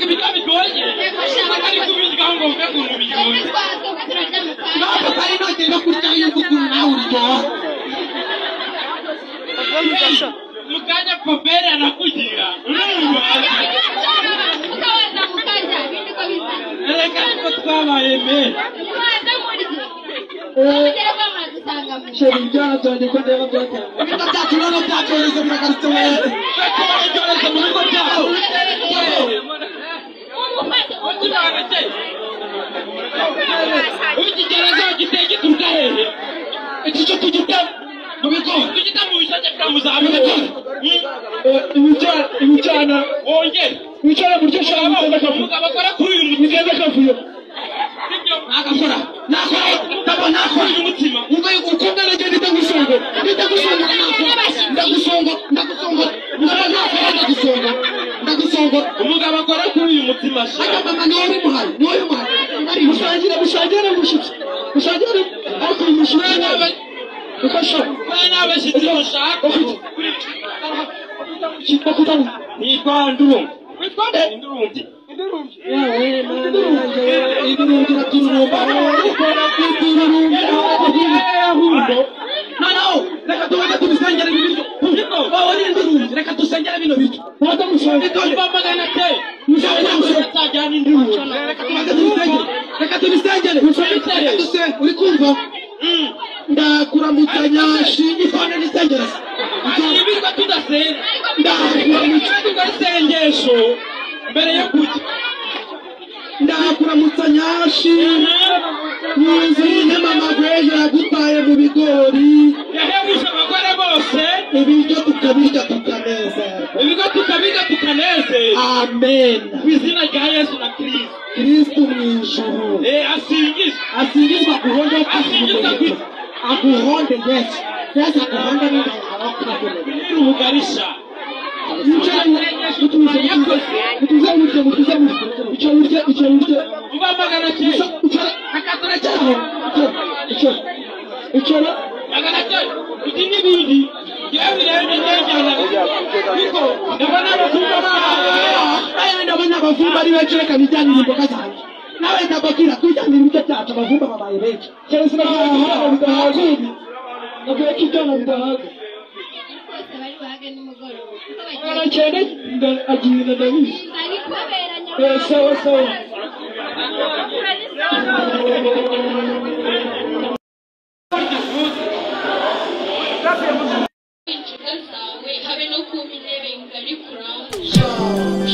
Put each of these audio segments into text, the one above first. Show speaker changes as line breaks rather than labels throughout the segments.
Ibiryo bigoye ari kubirya ngo mve ukuntu bigoye.
Ntabwo ari nongeye no kurya yuko ukuntu nawe uryoha.
Mu kanya popere arakugira urumva reka niko twabaye me
Sheri ibyana byanjye ko ndeba byatanga.
Ibiryo byacu noneho byacyorezo biragarutse wese.
Twabaye icyorezo mu bigo byabo. Iki cyorezo giteye gituruka hehe?
Iki cyo tugita mu bigori.
Tugita mu bisheke bwa muzabibu.
Ibicyana
wongere
ibicyana buryo shaka biteze akavuyo.
Umugabo akora kuri uyu mutima.
Biteze akavuyo.
Nagakora nakora ndabona nakora
uyu mutima.
Umva ukunda nanjye ndagusonga ndagusonga nakora ndagusonga ndagusonga ndabona nakora ndagusonga ndagusonga.
Umugabo akora kuri uyu mutima sha.
Ariko mama niwe bimuhaye niwe bimuhaye.
Musangire musangire mushyitsi musangire ariko uyu mushyitsi ufasha
kwa n'abashyitsi bashaka.
Nitwa
Ndurumbi. Witwa nde? Ndurumbi.
Yewe mana yanjye indurumbi iratururumba itururumba. Noneho reka tubanze tubisengere ibi biryo. Wowe ni indurumbi reka dusengere bino biryo.
Ntabwo musangire.
Umva magana te. Mutajyana indurumbi.
Reka tubanze tubisengere. Reka tubisengere. Reka dusenge. Uri kumva? Ndakuramutsa nyashi itonde nisengere.
Ibiryo tudasenga.
Ndakuramutsa
tugasengesho mbere yo kurya.
Ndakuramutsa nyashi yuzuye mama gwejo yagutaye mu bigori.
Yahebuje abagore bose.
Ibiryo tukabirya tukanezerwa.
Ibiryo tukabirya tukanezerwa.
Amen.
Mu izina rya Yesu na Kristo.
Kristo mu ijuru.
Asingizwe.
Asingizwe aguhonde.
Asingizwe
aguhonde Yesu. Yesu aguhonde n'inda yawe.
Ubugarisha.
Mutuze mutuze mutuze mutuze icyo urye
uba magana cyenda
akaturekeraho
icyo
magana cyenda iki n'ibindi yewe rero njyana ariko ndabona abavumba
bahaye ndabona abavumba ari benshi reka bijyanire imboga zanjye nawe ndababwira twijyanire ibiryo byacu abavumba babaye benshi
keretse navuye ko ibyana bidahaga navuye ko ibyana bidahaga magana cyenda agiye ndabizi. Sawa sawa.
Habe no kumpa intebe ngari kuramba.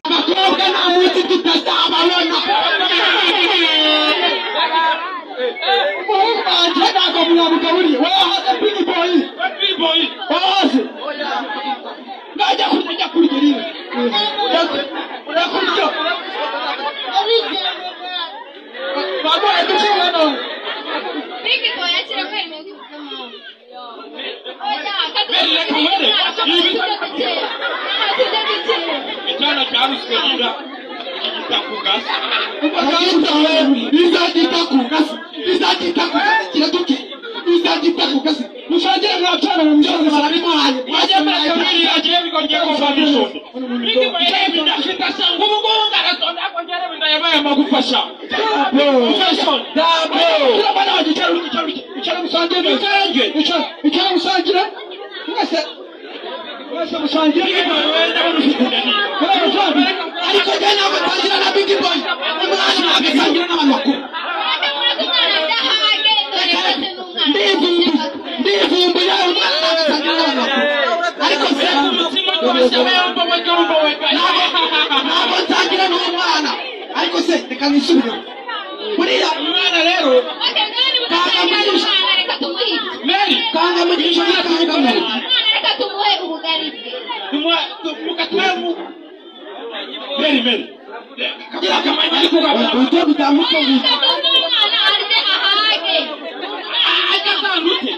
Abakobwa nta munsi tutazababona. Umuhungu wanjye ntabwo mwamugaburiye. Wahaze Big Boy. Wahaze. Najya kurya njya kurya rero. Njya kurya. Mama dushobora none.
Big Boy akira kwemera kuzama.
Icyana cya ruswa nyira igita ku gasi.
Izagita ku gasi kiraduke. Izagita ku gasi.
Musangire mwabyara mu mbyaro
barabimuhaye.
Agiye bikorye ko babishonde. Big Boy bidafite asanga ubu ngubu ngarasonda akongera bindayabaye amagufasha.
Dabo.
Turabana wagicara icara musangire. Icara musangire. Mwese mwese musangire.
Big Boy we ndabona ufite inda.
Ariko njye ntabwo nsangira na Big Boy. Umwana ntabwo asangira n'abantu bakuru. Ndivumbuye umwana ntabwo asangira n'abantu bakuru. Ariko se ntabwo nsangira n'umwana. Ariko se reka nisubire. Buriya
umwana rero Mary
kanga mugisha kanga mu.
Reka tumuhe ubugari bwe.
Mary Mary.
Gira akamanya ariko ugabanya. Bitandukanye.
Umwana arye ahage.
Atazandute.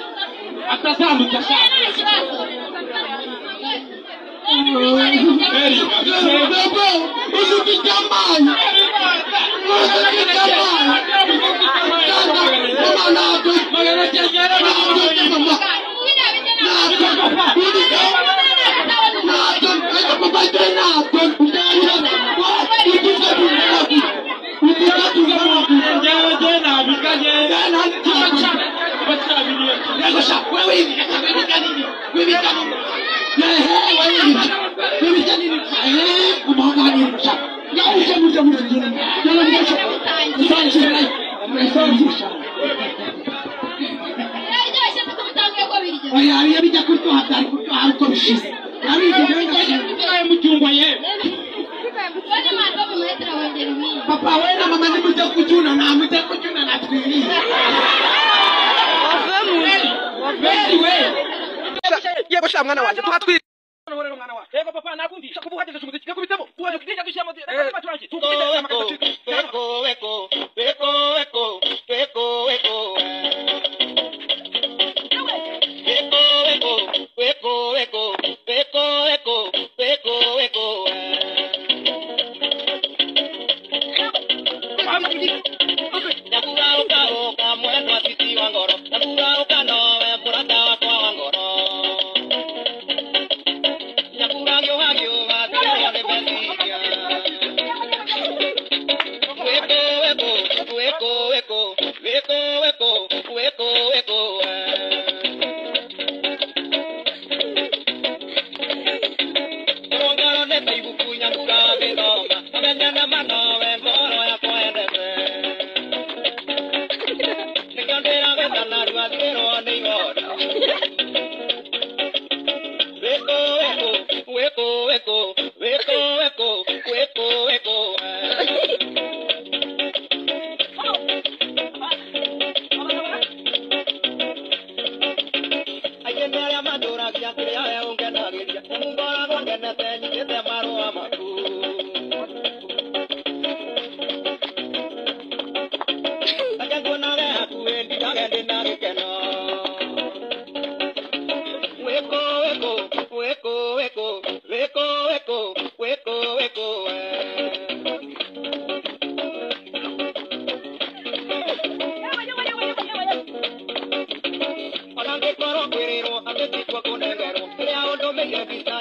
Atazandute
Nta kibazo.
Mary.
Bebe, uzufite amazi. Uzufite amazi. Mama ntabwo. Ntabwo mama. Ntabwo. Ntabwo. Ariko papa njye ntabwo.
Biraryoshye kuko mutangiye ko birya.
Oya, iyo bijya kuryoha byari kuryoha ariko bishize.
Bone mwana babimuhe turabongera ibindi.
Papa we na mama nimujya kucyuna nta mujya kucyuna natwiriye.
Yego sha mwana wanjye tuhatwire. Yego papa nakumvisha kuba uhageze umuziki gakubitemo tuwaje kudija dushyira reka turangiye
Weko weko weko weko weko weko weko weko weko weko weko weko Nakura uka uka mwendo sisi wangoro nakura uka nowe murata wakwa wangoro Nakura gyoha gyoha tiro ne besiya Weko weko weko weko weko weko weko weko Ngoro ne taibuku nyakura githoma amenyana manowe ngoro yakwa endete Nĩkĩo ndĩragwetha narua ngĩrwo nĩ ihoru Weko weko weko weko weko weko weko Aingĩ nĩ arĩa mandũragia kĩrĩa we ũngenagĩria nĩmu ngoragwo ngenete nyitĩte marũa maku Reke nguonage hakuhĩ ndindage ndĩna gĩkeno Weko weko weko weko weko weko weko weko Ona ngĩkorwo kwĩrĩrwo atĩ tikuo kũnengerwo kĩrĩa ũndũmĩire mbica